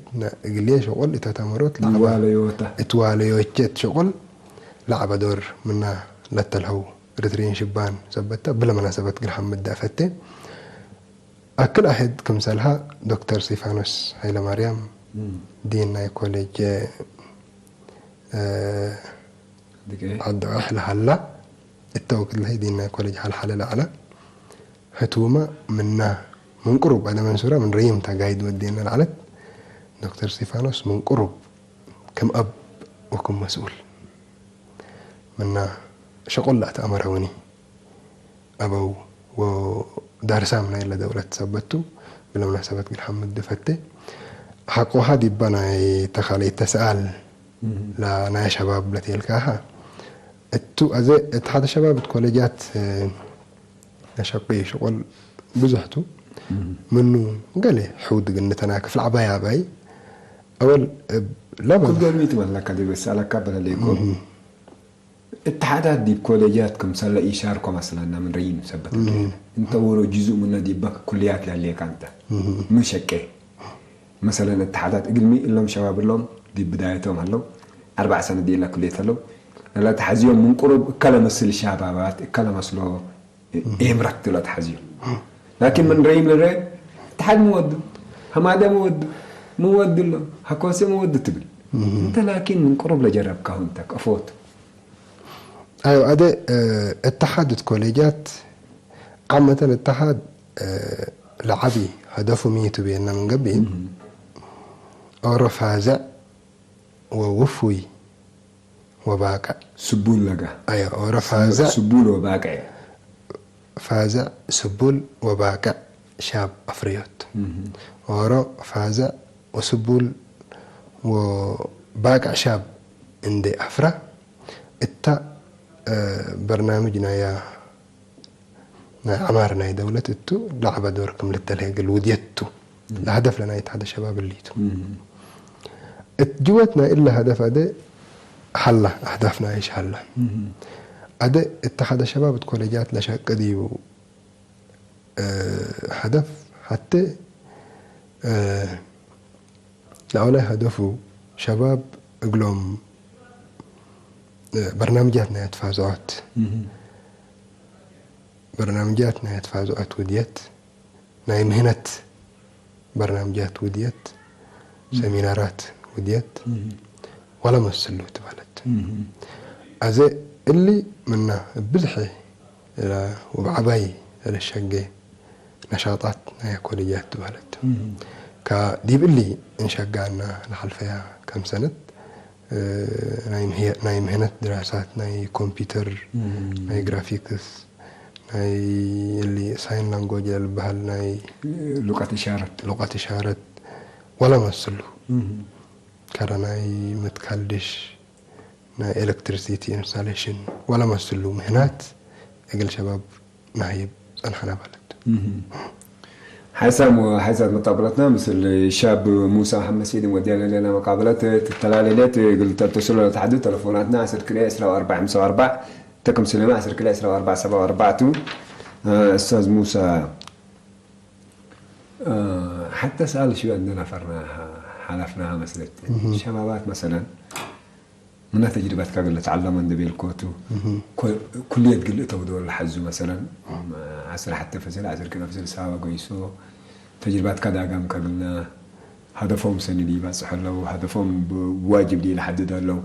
እግልዬ ሽቁል እተ ተመሮት ለዐበ እት ዋለዮቼ እት ሽቁል ለዐበ ዶር ምና ለተልሀው ኤሪትርዪን ሽባን ሰበት እተ። እብለ መናሰበት እግል ሐምድ እፈቴ። አክል አሕድ ክምሰልሀ ዶክተር እስጢፋኖስ ሀይለማርያም ዲን ናይ ኮሌጅ ዐዲ ዐሕ ለሀላ እተ ወክድ ለሀይ ዲን ናይ ኮሌጅ ሐልሐለ ለዐለ። ህቱመ ምና ምን ቅሩብ አደ መንሱረ ምን ረይም ተ ጋይድ ወዴነ ለዐለት። ዶክተር እስጢፋኖስ ምን ቅሩብ ክም አብ ወክም መስኡል ምና ሸቁል ለአትአመረውኒ አበው ወዳርሳም ናይለ ደውለት ሰበት ቱ። እብለ መናሰበት እግል ሐምድ እፈቴ። ሐቆሀ ዲበ ናይ ተካልኢት ተሰአል ለናይ ሸባብ ለቴልካሀ እቱ። አዜ እትሓድ ሸባብ እት ኮሌጃት ለሸቂ ሽቁል ብዙሕ ቱ። ምኑ ገሌ ሕውድ እግል ንተናክፍ ለዐባይ ዐባይ። አወል እብ ለበ ኩል ዶል ሚ ትመለከ ዲብ እሰአለከ በለሌኮ። እትሓዳት ዲብ ኮሌጃት ክምሰለ ኢሻርኮ መስለነ ምን ረይም ሰበት እም። እንተ ወሮ ጅዙእ ምነ ዲበ ኩልያት ለህሌከ እንተ። እም። ምን ሸቄ። መሰለን እትሓዳት እግልሚ እሎም ሸባብ እሎም ዲብ ብዳየቶም ሀለው። አርበዕ ሰነት ዲላ ኩልየት ሀለው። ለለተሐዝዮም ምን ቅሩብ እከለ ምስል ሻባባት እከለ መስሎ እም። ኤምረት ለተሐዝዮ። ላኪን ምን ረይም ልረ እትሓድ ሚ ወዱ፣ ሐማደ ሚ ወዱ፣ ሚ ወዱ እሎም፣ ሐኮሴ ሚ ወዱ ትብል። እም። እንተ ላኪን ምን ቅሩብ ለጀረብካሁ እንተ ከፎቱ። አዮ፣ አደ፣ እ፣ እተሓድ እት ኮሌጃት፣ ዓመተን እተሓድ፣ እ፣ ለዐቢ ሀደፉ ሚ ቱ ቤነ ምን ገብእ፣ እም። ኦሮ ፋዘዕ ወውፉይ ወባቅዕ። ስቡል ለጋ። አዮ፣ ኦሮ ፋዘዕ ስቡል ወባቅዕ። ፋዘዕ ስቡል ወባቅዕ ሻብ አፍረዮት። እም። ኦሮ ፋዘዕ ወስቡል ወባቅዕ ሻብ እንዴ አፍረ፣ እተ፣ እ፣ በርናምጅ ናያ፣ ናይ ዐማር ናይ ደውለት እቱ ለዐበ ዶር ክም ልተልሄ እግል ውድየት ቱ። እም። ለሀደፍ ለናይ እትሓደ ሸባብ እሊ ቱ። እም። እት ጅወት ናይ እለ ሀደፍ አደ ሀላ፣ አህዳፍ ናይሽ ሀላ። እም። አደ እትሓደ ሸባብ እት ኮሌጃት ለሸቂ ዲቡ እ፣ ሀደፍ ሐቴ፣ እ፣ ለአውላይ ሀደፉ ሸባብ እግሎም፣ እ፣ በርናምጃት ናይ አትፋዝዖት፣ እህ። በርናምጃት ናይ አትፋዝዖት ውድየት፣ ናይ ምህነት በርናምጃት ውድየት፣ እህ። ሰሚናራት ውድየት፣ እህ። ወለመስሉ ትባለት። እህ። አዜ እሊ ምና እብ ብዝሒ እለ ወእብ ዐባይ ለልሸጌ ነሻጣት ናይ ኮሌጃት ትባለት። እህ። ከዲብ እሊ እንሸጋና ለሐልፈያ ከም ሰነት፣ እ፣ ናይ ምህየ-፣ ናይ ምህነት ድራሳት፣ ናይ ኮምፒውተር፣ እህ። ናይ ግራፊክስ፣ ናይ እሊ ሳይን ላንጎጅ ለልበሀል ናይ ሉቀት እሻረት። ሉቀት እሻረት ወለመስሉ። እህ። ከረ ናይ መትካል ድሽ፣ ናይ ኤለክትሪሲቲ ኢንስታሌሽን ወለመስሉ ምህናት እግል ሸባብ ነህይብ ጸንሐነ በለት። እህ። ሓይሳም ወሓይሳት መጣብለትና ምስል ሻብ ሙሳ መሐመድ ሰዒድ ወዲያለ ሌላ መቃብለት ትተላለሌት እግል ተልተስሎ ለተሐዱ ተለፎናትና ዐስር ክልኤ ዕስራ ወአርባዕ ሐምሳ ወአርባዕ፣ ተክም ስሌማ ዐስር ክልኤ ዕስራ ወአርባዕ ሰብዓ ወአርባዕ ቱ። ኡስታዝ ሙሳ፣ ሐተ ሰኣል ሽወ እንዴ ነፈርና ሐለፍናሃ መስለት። እህ። ሸባባት መሰለን፣ ምነ ተጅርበትከ እግል ልትዐለሞ እንዴ ቤልኮቱ፣ እህ። ኩ-፣ ኩልየት እግል እተው ዶል ለሐዙ መሰለን፣ ዐስር ሐተ ፈስል፣ ዐስር ክልኤ ፈስል ሳወ ገይሶ፣ ተጅርበትከ ዳገምከ እግልና፣ ሀደፎም ሰኒ ዲበጽሖ ለው፣ ሀደፎም ብ-፣ ዋጅብ ዲ ለሐድዶ ለው።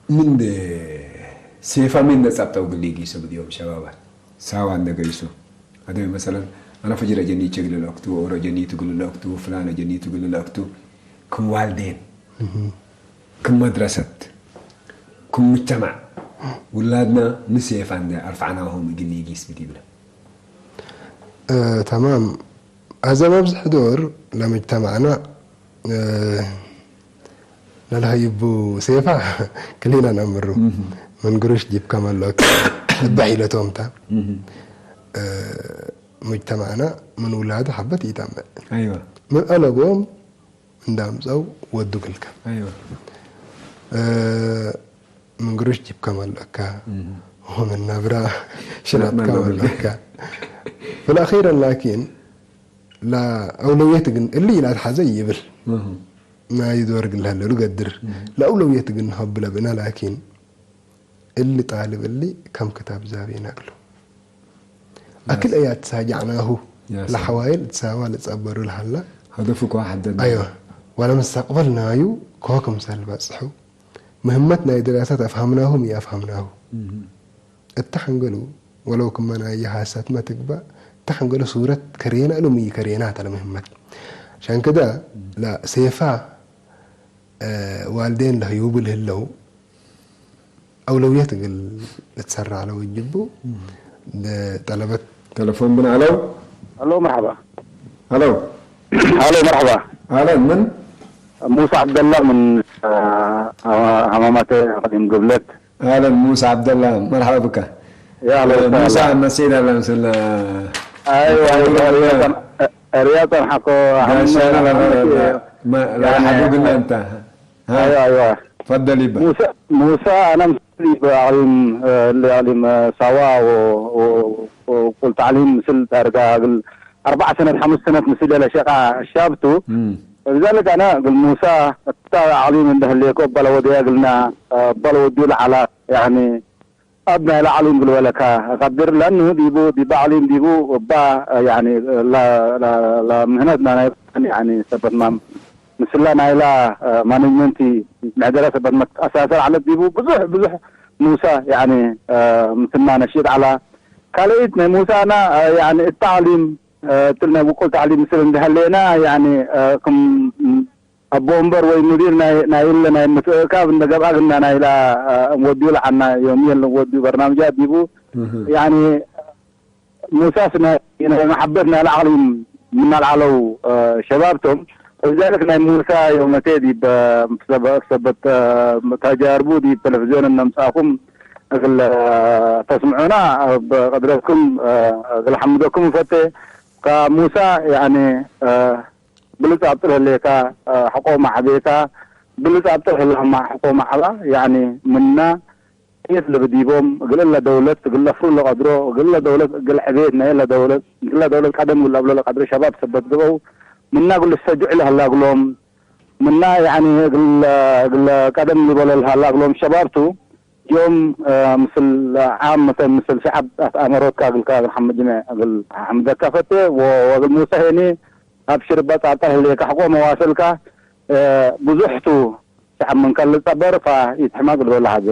ምን ሴፋ ምን ጸብጠው እግል ሊጊሱ ብድዮም ሸባባት ሳዋ እንደ ገይሱ። አደም መሰለን፣ አነ ፈጅር አጀኒቼ እግል ለአክቱ፣ ኦሮ ጀኒቱ እግል ለአክቱ፣ ፍላን አጀኒቱ እግል ለአክቱ፣ ክም ዋልዴን፣ እህ። ክም መድረሰት፣ ክም ሙጅተማዕ፣ ውላድና ምን ሴፋ እንደ አርፈዕናሆም እግል ሊጊስ ብዲብለ። እ፣ ተማም። አዜ መብዝሕ ዶር ለምጅተማዕና፣ እ፣ ለለሀይቡ ሴፋ ክሊና ነአምሩ። እህ። ምን ግሩሽ ዲብከ መሎክ። እበ ሒለቶም ተ። እህ። እ፣ ሙጅተማዕና ምን ውላዱ ሐበት ኢጠምዕ። አይወ። ምን አለቦም እንደ አምጸው ወዱ ክልከ። አይወ። እ፣ ምን ግሩሽ ጅብከ መልአካ፣ እህ። ወምን ነብረ ሽናትከ መልአካ። ፊልአኺር ላኪን፣ ለአውለውየት ግን እሊ ኢላትሐዘ ይብል። እህ። ናይ ዶር እግል ለሀለሉ ገድር። እህ። ለአውለውየት ግን ሀብ ለብእነ ላኪን፣ እሊ ጣልብ እሊ ከም ክታብ ዛቤ ነቅሉ። ያ አክል ሰ-፣ አያ ትሳጃዕናሁ ያ ሰ-፣ ለሐዋይል እትሳዋ ልጸበሩ ለሀላ። ሀደፉ ከዋ ሐደና። አይወ። ወለመስተቅበል ናዩ ከዋ ክምሰል በጽሑ። ምህመት ናይ ድራሰት አፍሀምናሁ ሚ አፍሀምናሁ። እህ። እተ ሐንገሉ ወለው ክመ ናይ ሐሰትመ ትግበእ፣ እተ ሐንገሉ ሱረት ከሬና እሉ ሚ ከሬና ተ ለምህመት። ዐሻን ከደ ለሴፋ፣ እ፣ ዋልዴን ለህዩቡ ለህለው አውለውየት እግል ልትሰራዕ ለወጅቡ ለጠለበት። ተለፎን ብን አለው። አሎ፣ መርሐባ። አለው። አሎ፣ መርሐባ። አለን፣ ምን? ሙሳ ዐብደላ ምን፣ አ፣ አ፣ ሐማማተ አቅሊም ግብለት። አለን ሙሳ ዐብደላ፣ መርሐባ ብከ። ያ አህለን ሙሳ ወሰህለን። መሴድ አለ ምስል፣ አይዋ፣ አይዋ፣ ሪያጠን፣ ሪያጠን ሐቆ አሁን ጋሻ አለ፣ አሁን መ-፣ ያኔ ለሐዱ ግና እንተ። ሀ? አይዋ፣ አይዋ። ፈደል ይበል። ሙሳ፣ ሙሳ አነ ምስል ይበ አቅሊም፣ እ፣ እሊ አቅሊም፣ እ፣ ሳዋ ወ-፣ ወ-፣ ወ-፣ ቁል ተዕሊም ምስል ዳርጋ እግል አርበዕ ሰነት፣ ሐምስ ሰነት ምስል ለሸቃ ሻብቱ። እም። ለዛልክ አነ እግል ሙሳ እታ አቅሊም እንደ ህሌኮ እበ ለወደየ እግልና፣ እ፣ እበ ለወድዩ ለዐላ፣ ያኒ፣ አብ ናይለ አቅሊም እግል ወለካ እቀድር፣ ለእንሁ ዲቡ፣ ዲበ አቅሊም ዲቡ እባ፣ ያኒ፣ ለ-፣ ለ-፣ ለምህነትና ናይ፣ ያኒ፣ ሰበት ማም-፣ ምስላ ናይላ፣ እ፣ ማኔጅመንቲ ምሕደረ ሰበት መትአሳሰር ዐለት ዲቡ ብዙሕ፣ ብዙሕ ሙሳ፣ ያኒ፣ እ፣ ምስልና ነሺጥ ዐላ። ካልኢት ናይ ሙሳና፣ እ፣ ያኒ፣ እት ተዕሊም፣ እ፣ እትል ናይ ብቁል ተዕሊም ምስል እንዴ ሀሌና፣ ያኒ፣ እ፣ ክም አቦ ወንበር ወይ ሙዲር ናይ፣ ናይ እለ ናይ ምትእካብ እንደ ገብአ ግና ናይላ፣ እ፣ እንወድዩ ለዐና ዮምየን ልንወድዩ በርናምጃት ዲቡ። እህ። ያኒ ሙሳስ ናይ፣ ናይ መሐበት ናይ ለአቅሊም ምና ለዐለው፣ እ፣ ሸባብ ቶም። ወሊዛልክ ናይ ሙሳ ዮመቴ ዲብ፣ እ፣ ሰበ-፣ ሰበት፣ እ፣ ተጃርቡ ዲብ ተለፍዝዮን እነ ምጽአኩም እግል ተስምዑና እብ ቅድረትኩም፣ እ፣ እግል ሐምደኩም እንፈቴ። ከሙሳ ያኒ፣ እ፣ ብልጽ አብጥር ህሌካ፣ ሐቆ መዐቤካ፣ ብልጽ አብጥር ህላማ ሐቆ መዐባ፣ ያኒ ምና የት ልብ ዲቦም፣ እግል እለ ደውለት እግል ለፍሩ ለቀድሮ፣ እግል እለ ደውለት እግል ዕቤት ናይ እለ ደውለት፣ እግል እለ ደውለት ቀደም እግል ለአብሎ ለቀድሮ ሸባብ ሰበት ገብአው፣ ምና እግል ልሰጅዑ ለሀላ እግሎም፣ ምና ያኒ እግል፣ እግል ቀደም ሊበሎ ለሀላ እግሎም ሸባብ ቱ፣ ዮም፣ እ፣ ምስል ዓም መተን ምስል ሸዐብ አትአመሮትካ እግልካ እግል ሐምድ ጅሜዕ እግል ሐምደካ ፈቴ ወ-፣ ወእግል ሙሰ ሄኒ አብሽር እበ ጻብጠ ህሌከ ሐቆ መዋሰልካ፣ እ፣ ብዙሕ ቱ ሸዐብ ምንከ ልጸበር ፈኢትሕመቅ ዶል ለሐዜ።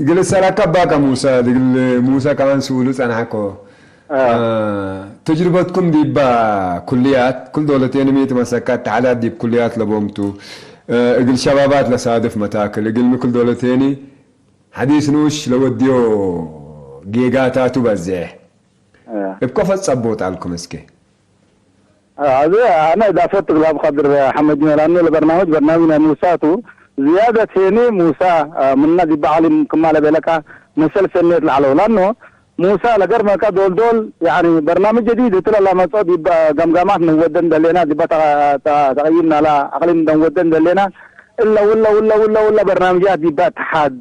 እግል እሰአለከ እባከ ሙሰ፣ እግል ሙሰ ከማን ስኡሉ ጸንሐኮ። አ። አ፣ ተጅርበትኩም ዲበ ኩልያት፣ ክል ዶለቴን ሚ ትመሰከ፣ እተሓዳት ዲብ ኩልያት ለቦምቱ፣ እ፣ እግል ሸባባት ለሳድፍ መታክል፣ እግልሚ ክል ዶለቴኒ ሐዲስ ንኡሽ ለወድዮ ጌጋታቱ በዜሕ። አ። እብ ከፎ ጸቦጥ አልኩም እስኬ። አዜ አነ እዳፈት እግል አብ ቀድር ሐመድ ጅመል አኑ ለበርናምጅ፣ በርናምጅ ናይ ሙሳ ቱ። ዝያደት ሄኒ ሙሳ፣ አ፣ ምነ ዲበ አቅሊም ክማ ለቤለካ መሰል ሰኔት ለዐለው። ላኑ ሙሳ ለገርመከ ዶል ዶል፣ ያኒ በርናምጅ ጀዲድ ህቱ ለለመጽኦ ዲበ ገምጋማት ንወደን ደሌና፣ ዲበ ተ-፣ ተ-፣ ተቀይም ናላ አቅሊም ደንወደን ደሌና፣ እለ ውለ ውለ ውለ ውለ በርናምጃት ዲበ እትሓድ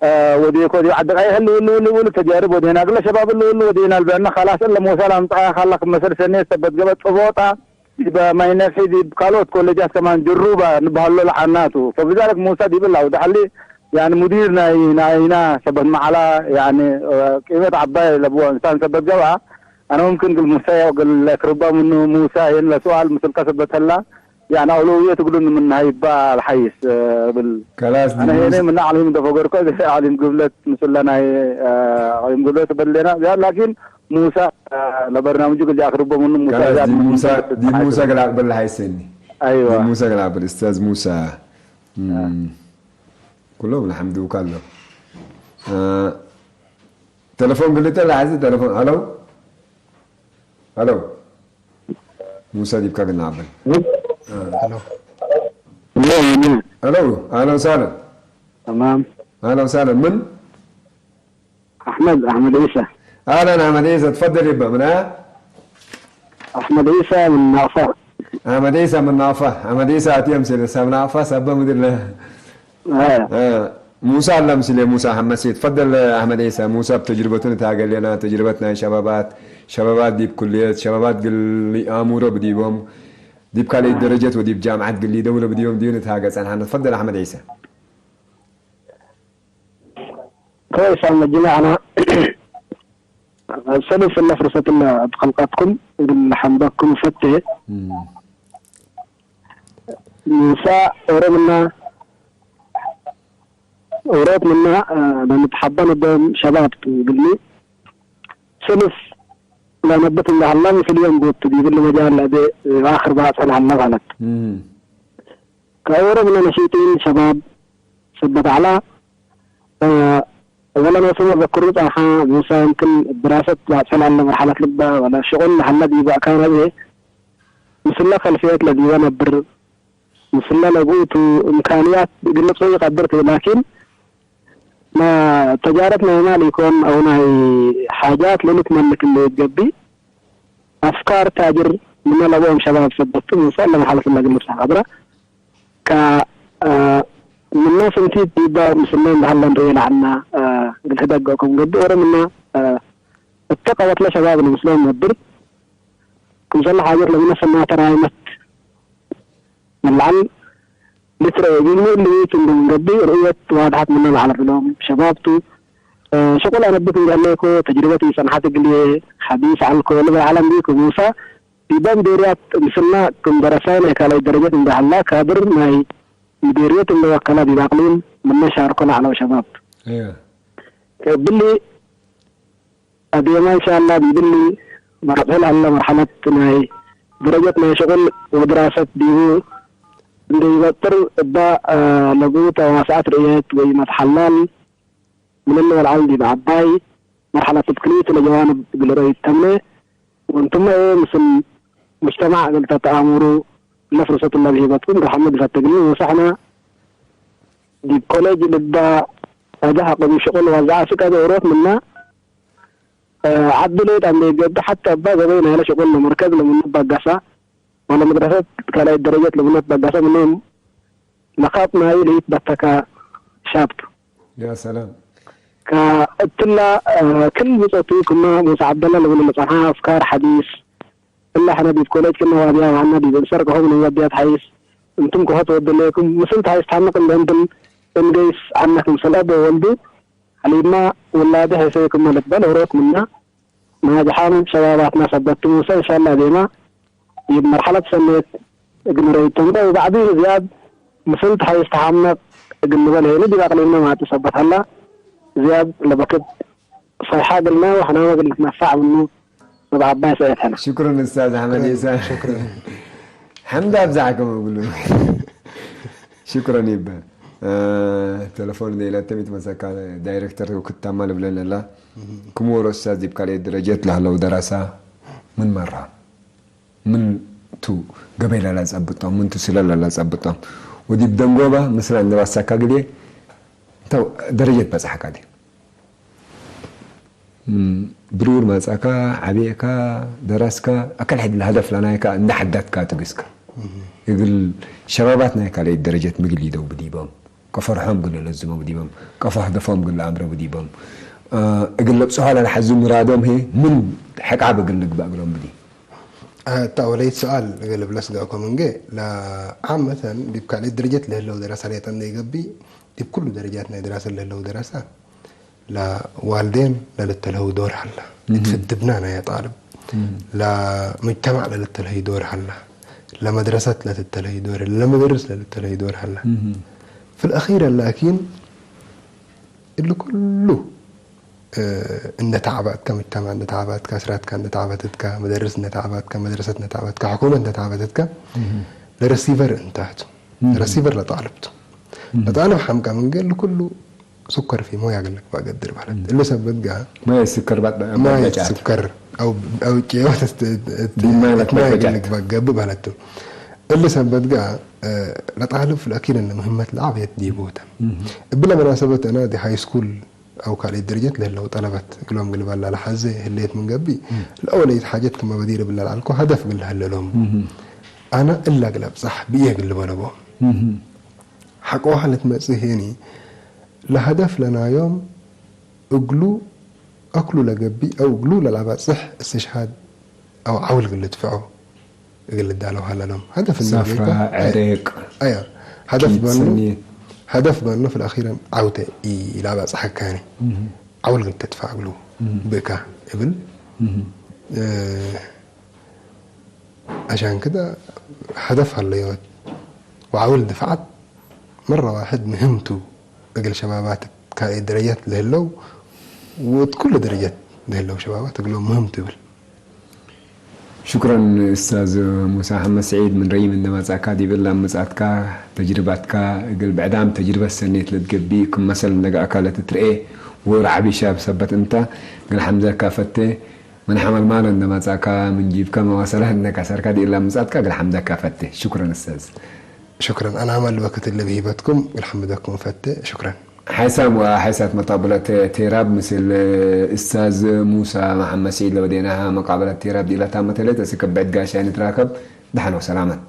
አ፣ ወዴኮ ዲብ ዐዲ ቀይሕ እሊ እሊ እሊ እሊ ተጃርብ ወዴና፣ እግለ ሸባብ እሊ እሊ ወዴና ልብለነ፣ ከላስ እለ ሞሳ ለአምጽአያ ካላ ክም መሰል ሰኔት ሰበት ገብአ ጽቦጣ፣ ዲብ ማይ ነፍሒ ዲብ ካልኦት ኮሌጃት ከማን ጅሩባ ንበሀሎ ለዐልናቱ። ፈብዛልክ ሙሳ ዲብላ ወደሐሊ፣ ያኒ ሙዲር ናይ ናይና ሰበት መዐላ፣ ያኒ፣ አ፣ ቂመት ዐባይ ለብወ እንሳን ሰበት ገብአ፣ አነ ሙምክን እግል ሙሳ እግል ለክርባ ምኑ፣ ሙሳ ሄን ለሱአል ምስልከ ሰበት ህላ፣ ያኒ አውለውየት እግሉን ምን ሀይባ አልሐይስ፣ እ፣ እብል። ከላስ አነ ሄነ ዲሙስ ምን አቅሊም እንደ ፈገርኮ፣ አቅሊም ግብለት ምስለ ናይ፣ እ፣ አቅሊም ግብለት በሌና። ያ ላኪን ሙሳ፣ እ፣ ለበርናምጁ ግዜ አክርቦ ምኑ ሙሳ ከላስ ዚያድ ዲሙሳ፣ ዲሙሳ ሐይስ። ገላ አቅብል ሐይሰኒ። አይዋ። ዲሙሳ ገላ አቅብል፣ ኡስታዝ ሙሳ። አ። እም። ኩሎም ለሐምዱ ካሎ። እ፣ ተለፎን ግልጠ ለሐዚ ተለፎን። ሀሎ። ሀሎ። ሙሳ ዲብካ ግን አበል። ሄሎ። ሄሎ፣ ሄሎ። ሄሎ፣ አህለን ወሰህለን። ተማም። አህለን ወሰህለን። ምን? አሕመድ። አሕመድ፣ አሕመድ ዒሳ። አህለን አሕመድ ዒሳ፣ ትፈደል ይበ ምነ? አሕመድ ዒሳ ምን ናፋ። አሕመድ ዒሳ ምን ናፋ። አሕመድ ዒሳ አትየም ሲል ሰብ ናፋ ሰበ ምድር ለ-፣ አያ። አ፣ ሙሳ አለ ምስሌ ሙሳ ሐመሴ። ትፈደል አሕመድ ዒሳ። ሙሳ እብ ተጅርበቱ ንትሃገሌና፣ ተጅርበት ናይ ሸባባት፣ ሸባባት ዲብ ኩልየት፣ ሸባባት እግል አሙሮ ብዲቦም፣ ዲብ ካልአይት ደረጀት ወዲብ ጃምዐት እግል ሊደውሎ ብዲቦም ዲብ ንትሃገ ጸንሐነ። ትፈደል አሕመድ ዒሳ። ኮይስ፣ አመ ጅነ አነ ሰልፍ እለ ፍርሰት እለ እብ ኸልቀትኩም እግል ለሐምደኩም እፈቴ። እም። ሙሳ ኦሮምና፣ ኦሮት ምና፣ እ፣ ለንትሐበን እቦም ሸባብ ቱ እግልሚ፣ ሰልፍ ለነብት እንደ ሀላ ምስል ዮም ቦቱ ዲብሊ መጃል ለእቤ፣ እ፣ አክር ባጽሕ ለሀላ ማለት። እም። ከኦሮምና ነሺጢን ሸባብ ሰበት ዐላ፣ እ፣ ወለኖሱ መዘክሩ ጸንሐ፣ ሙሳ፣ እምክን ድራሰት ባጽሕ ለሀለ መርሐለት ልበ፣ ወለ ሽቁል ለሀለ ዲበ አካን አብሄ፣ ምስለ ከልፍየት ለዲበ ነብር፣ ምስለ ለብኡቱ እምካንያት እግል ልብጸዩ ኢቀድር ቱ፣ ላኪን፣ ማ ተጃረት ናይ ማል ኢኮን አው ናይ ሓጃት ለልትመልክ እንዴ ኢትገብእ፣ አፍካር ታጅር ምነ ለብኦም ሸባብ ሰበት ቱ፣ ሙሳ፣ ለመርሐለት ለእግል ልብጸሕ ቀድረ። ከ-፣ አ፣ ምነ ፍንቲት ዲበ ምስልነ እንደ ሀለ እንርኤ ለዐልነ፣ አ፣ እግል ህደግ እኩም ገብእ ኦሮምና፣ አ፣ እተ ቀወትለ ሸባብ ለምስሎም ነብር፣ ክምሰለ ሓጀት ለምነ ሰናተ ራይመት ምን ለዐል ልትረኤ እግልሚ እሊ ቱ እንዴ ገብእ ርእየት ዋድሐት ምነ ለዐለ ብሎም ሸባብ ቱ። አ፣ ሽቁል አነብት እንዴ ህሌኮ፣ ተጅርበት ኢጸንሐት እግልዬ ሐዲስ ዐልኮ ልብል ዐለ እንዲኩ ሙሳ፣ ዲበ ምዴርያት ምስልነ ክም ደረሳይ ናይ ካልኣይ ደረጀት እንዴ ሀላ፣ ካድር ናይ ምዴርየት እንዴ ወከለ ዲብ አቅሊም ምነ ሻርኮ ለዐለው ሸባብ ቱ። እየ። እብሊ አዴመ እንሻላ ዲብሊ መርሐለ ሀለ መርሐለት ናይ ደረጀት ናይ ሽቁል ወድራሰት ዲቡ እንዴ ኢበጥር እበ፣ አ፣ ለቡ ተዋስዐት ርእየት ወኢመትሐላል ምን እሊ ወለዐል ዲብ ዐባይ መርሐለት እብ ክልኢቱ ለጀዋንብ እግል ረአዩ ተምነ። ወእንቱመ ምስል ሙጅተማዕ እግል ተተአሙሩ እለ ፍርሰት እለ ብሂበትኩም ረሐመ እግል ፈተግኒ። ወሰሕነ ዲብ ኮሌጅ ልባ አዳህ አቅም ሽቁል ወዘዐ ስቀ ዶሮት ምነ፣ እ፣ ዐቢ ሌጠ እንዴ ገብእ ሐተ እበ ገበይ ናይለ ሽቁል ለመርከዝ ለምኑ በገሰ ወለመድረሰት ካልኣይት ደረጀት ለምኑ ትበገሰ ምኖም ለካጥ ናይ ለኢትበተከ ሻብ ቱ። ያ ሰላም። ከእትለ፣ እ፣ ክል ብጾቱ ክመ ሙሳ ዐብደለ ለብል ለጸንሐ አፍካር ሐዲስ፣ እለ ሕነ ዲብ ኮሌጅ ክነ ዋድያ ወዐልነ ዲብ እንሰር ከሆም ንወድያት ሐይስ፣ እንቱም ከሆ ትወደሌኩም፣ ምስል ተሐይስ ተሐመቅ እንዴ እንትን እንገይስ ዐልነ ክምሰል አብ ወወልዱ፣ ሐሊብመ ውላዲ ሔሰይኩመ ልትበል ኦሮት ምነ ናጅሓም ሸባባትነ ሰበት ቱ። ሙሰ እንሻላ ዴመ ዲብ መርሐለት ሰኔት እግል ንረይቶም ወበዕድሁ ዝያድ ምስል ተሐይስ ተሐመቅ እግል ንበል ሄኒ ዲብ አቅሊምነ ማጡ ሰበት ሀላ ዝያድ ለበክት ሰይሐ እግልነ ወሕናመ እግል ንትነፈዕ ምኑ እብ ዐባይ ሰእየት ሐና። ሽክረን ኡስታዝ አሕመድ ኢሳ። ሽክረን። ሐምድ አብዛዕከም እግሉ። ሽክረን ይበል። እ፣ ተለፎን እንዴ ኢለተም ኢትመሰካ ዳይሬክተር ወክታማ ልብለን እላ። እህ። ክም ወሮ ኡስታዝ ዲብ ካልአይት ደረጀት ለህለው ደረሳ ምን መራ? ምን ቱ ገበይ ለለጸብጦም፣ ምን ቱ ስለ ለለጸብጦም፣ ወዲብ ደንጎበ ምስል አንበሳካ ግዜ እንተ ደረጀት በጽሐካ ዲ? ምን ብሩር መጽአካ፣ ዐቤካ፣ ደረስካ፣ አከል ሕድ ለሀደፍ ለናይካ እንደ ሐዳትካ ትግስካ። እግል ሸባባት ናይ ካልአይት ደረጀት ምግል ይደው ብዲቦም። ከፈርሖም እግል ለለዝመው ዲቦም፣ ከፈ ህደፎም እግል ለአምረው ዲቦም፣ እ፣ እግል ለብጽሖ ለለሐዙ ምራዶም ህዬ ምን ሕቃብ እግል ንግበእ እግሎም ብዲ? አ፣ እታ ወለይት ሰኣል እግል እብለስ ገአኮ ምንጌ፣ ለዓመተን ዲብ ካልእ ደረጀት ለህለው ደረሳ ሌጠ እንዴ ኢገብእ፣ ዲብ ኩሉ ደረጃት ናይ ድራሰ ለህለው ደረሳ፣ ለዋልዴን ለልተልሀው ዶር ሀላ፣ እም። እት ፍድብና ናይ ጣልብ፣ እም። ለሙጅተማዕ ለልተልሀይ ዶር ሀላ፣ ለመድረሰት ለትተልሀይ ዶር፣ ለመደርስ ለልተልሀይ ዶር ሀላ። እም። ፊል አኺር ላኪን፣ እሊ ኩሉ፣ እ፣ እንደ ተዓባትከ፣ ሙጅተማዕ እንደ ተዓባትከ፣ እስራትከ እንደ ተዓበትትከ፣ መደርስ እንደ ተዓባትከ፣ መድረሰት እንደ ተዓበትከ፣ ሕኩመት እንደ ተዓበትትከ፣ እም። ለረሲቨር እንታቱ። እም። ለረሲቨር ለጣልብቱ። እም። ለጣልብ ሐምቀ ምንጌ እሊ ኩሉ ሱከር ፊ ሞይ አግልክ ባገድር ማለት። እም። እሊ ሰበት ጋ ማይ ስከር ባት-፣ ማይ ባጫት። ስከር አው፣ አው ቄወት እት-፣ እት-፣ ዲብ ማይ እት ማይ ባጫት። አግልክ ባገብእ ማለት። እሊ ሰበት ጋ፣ እ፣ ለጣልብ ለአኪድ እነ ምህመት ለዐበየት ዲቡ ተ። እም። እብለ መናሰበት አነ ዲ ሃይ ስኩል አው ካልአይት ደረጀት ለህለው ጠለበት እግሎም እግል በላ ለሐዜ ህሌት ምን ገብእ፣ ለአወለይት ሓጀት ክመ በዲር እብለ ለዐልኮ ሀደፍ እግል ለሀለሎም፣ አነ እለ እግል አብጸሕ ብእየ እግል ልበለቦም። ሐቆ ሀለት መጽእ ህኒ፣ ለሀደፍ ለናዮም እግሉ አክሉ ለገብእ አው እግሉ ለለአበጽሕ እስትሽሃድ አው ዐውል እግል ልድፍዖ እግል ልዳለው ሀለሎም። ሀደፍ እንዴ ሳፍራ፣ ጌኮ፣ አያ፣ ዕርቅ፣ አያ፣ ሀደፍ ኪት በኑ፣ ሰኒ። ሀደፍ በኑ ፊ ለአኺረን ዐውተ ኢለአበጽሐካኒ። ዐውል እግል ትድፈዕ እግሉ ብእካ እብል። እ፣ አሻን ክደ ሀደፍ ሀለዮት ወዐውል ድፍዓት መረ ዋሕድ ምህም ቱ። እግል ሸባባት እት ካልአይት ደረጀት ለህለው ወእት ኩሉ ደረጀት ለህለው ሸባባት እግሎም ምህም ቱ እብል። ሹክረን እስታዝ ሙሳ ሐመድ ስዒድ፣ ምን ረይም እንዴ መጽአካ ዲብ እለ አምጻትካ ተጅርባትካ እግል ብዕዳም ተጅርበት ሰኔት ለትገብእ ክም መሰል እንዴ ገአካ ለትትርኤ ወረዓቢ ሻብ ሰበት እንተ እግል ሐምደካ ፈቴ። ምን ሐመልማሎ እንዴ መጽአካ ምን ጂብከ መዋሰላት እንዴ ከሰርካ ዲብ እለ አምጻትካ እግል ሐምደካ ፈቴ። ሹክረን እስታዝ። ሹክረን። አነ አመል በክት እለ ብሂበትኩም እግል ሐምደኩም ፈቴ። ሹክረን። ሓይሳም ወሓይሳት መጣብለት ቴራብ ምስል እስታዝ ሙሳ መሐመድ ስዒድ ለወዴናሃ መቃበለት ቴራብ ዲላ ታመት ህሌት። እስክ ብዕድ ጋሻይ ንትራከብ። ደሐን ወሰላመት።